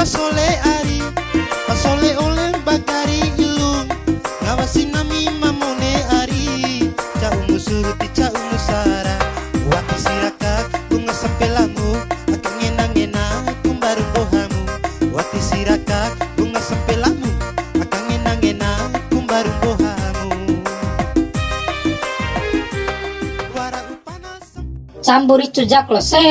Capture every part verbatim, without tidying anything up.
Pasole ari, pasole ole mbagari ilu, ngawa si nami mamone ari, ca'u mu suruti ca'u mu sara, wati siraka bunga sampelamu, aka ngena-ngena kumbaru bohamu, wati siraka bunga sampelamu, aka ngena-ngena kumbaru bohamu. Wara upana sam- Cambu ricu jak lo se,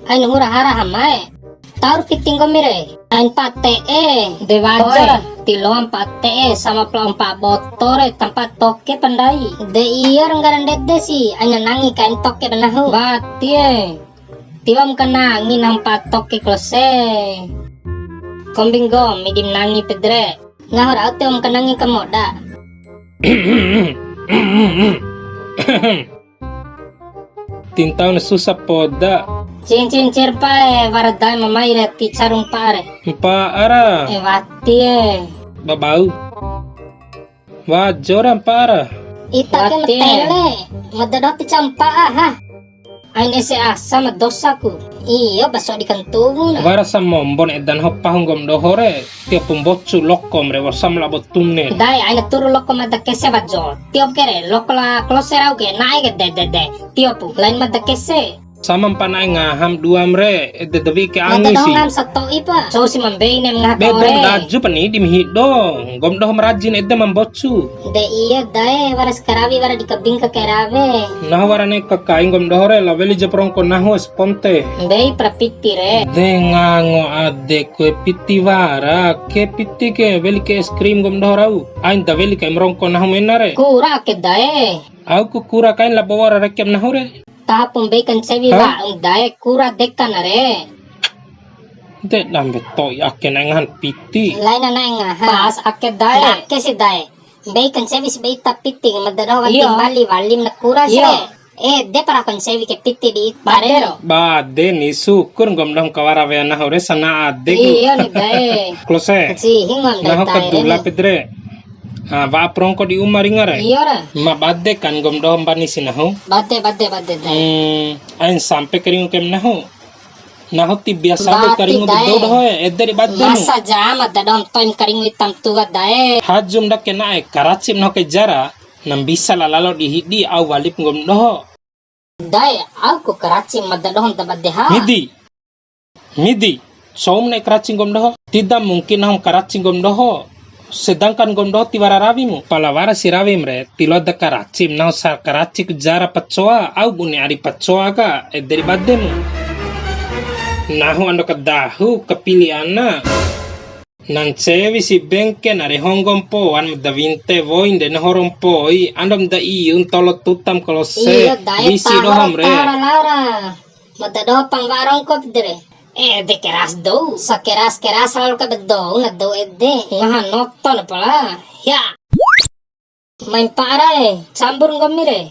ain hura hara hamae. Taur piti nggomi re, ain pate'e. De wajar, tiloam pate'e, sama pala ompa boto re, tampa toke pandai. De iyo ra nggara ndede si, aina nangi kain toke ba nahu. Wati e, tiwam kanangi nampa toke klose. Kombi nggomi dim nangi pede re. Nahu rau tiwam kanangi kamoda. Tintau na susa poda. Cincin cirpae, wara dae mamai re ti caru mpa'a re. Mpa'a ra. E wati e. Babau. Wajo ra mpa'a ra. Ita ke wati e. Matele, mada doho ti caru mpa'a ha. Ain ese asa ma dosaku. Iyo, baso di kantuwu na. Wara samombon edan ho pahu nggom doho re. Tiopu mbocu lokom re, wa'u sam labo tune. Dae, aina turu loko mada kese wajo. Tiop ke re, loko la klose rau ke, na'e ke de, de, de. Tiopu, lain mada kese. Sama mpa na'e ngaham duam re, ede dewi ke mada angi doho si. Ngam sato'i pa. Cou si mambei nem ngaha be tore. Daju pani di mihido. Nggom doho marajin ede mambocu. De iyo dae, wara sakarawi wara di kabing ka kerawe. Nahu wara ne'e kakai nggom doho re, la weli jap rongko nahu es ponte. Mbei pra piti re. De ngango adeku e piti wara, ke piti ke, weli ke es krim nggom doho rau. Ain da weli kai ma rongko nahu mena re. Kura ake dae. Au ku kura kain labo wara rekem nahu re. Taho pu mbei kancewi. Hah? Wa'u dae kura dekan re. De dambe to'i ake na'e ngahan piti. Laina na'e ngaha. Pas ake dae. Ake si dae. Mbei kancewi si mbei ta piti, mada doho wati. Iyo. Mbali walim na kura si. Iyo. Re. Eh, de para kancewi ke piti di ita re. Bade ro. Bade ni, syukur nggom doho ma kawara wea nahu re sana ade ku. Iyo ni dae. Klose. Cihi ngom nahu dae kadula re. Pedre. Ah, wa'a pu rongko di uma ringa re. Iyo re. Ma bade kan nggom doho mbani si nahu. Bade, bade, bade dae. Hmm, ain sampe karingu kem nahu. Nahu ti biasa do karingu dae. Bati dou doho e, ede ri bade mu. Masa ja mada doho ma to'i ma karingu ita ma tua dae. Hajum ndake na'e, karacim nahu ke jara, na mbisa la lalo di hidi au walip nggom doho. Dae, au ku karacim mada doho ma da bade ha. Midi. Midi. Soum ne'e karaci nggom doho. Tida mungkin nahu ma karaci nggom doho. Sedangkan nggom doho tiwara rawimu, pala wara si rawim re, tiloa da karacim, nahu sa karaci ku jara pacoa, au bune ari pacoa ka, ede ri bademu. Nahu ando kadahu, kapili ana. Na ncewi si bengke na re honggo mpoan ma da winte woin de na horo mpoi, ando ma da iu ntolo tutam kalose, iyo, dae wisi taho dohom re. Tara Laura. Mada doho pang wara rongko pede re. Ede keras dou. Sakeras-keras lalo ka ba dou na dou ede. Ngaha noto na pala. Ya. Mai mpa'a ra e, cambur nggomi re.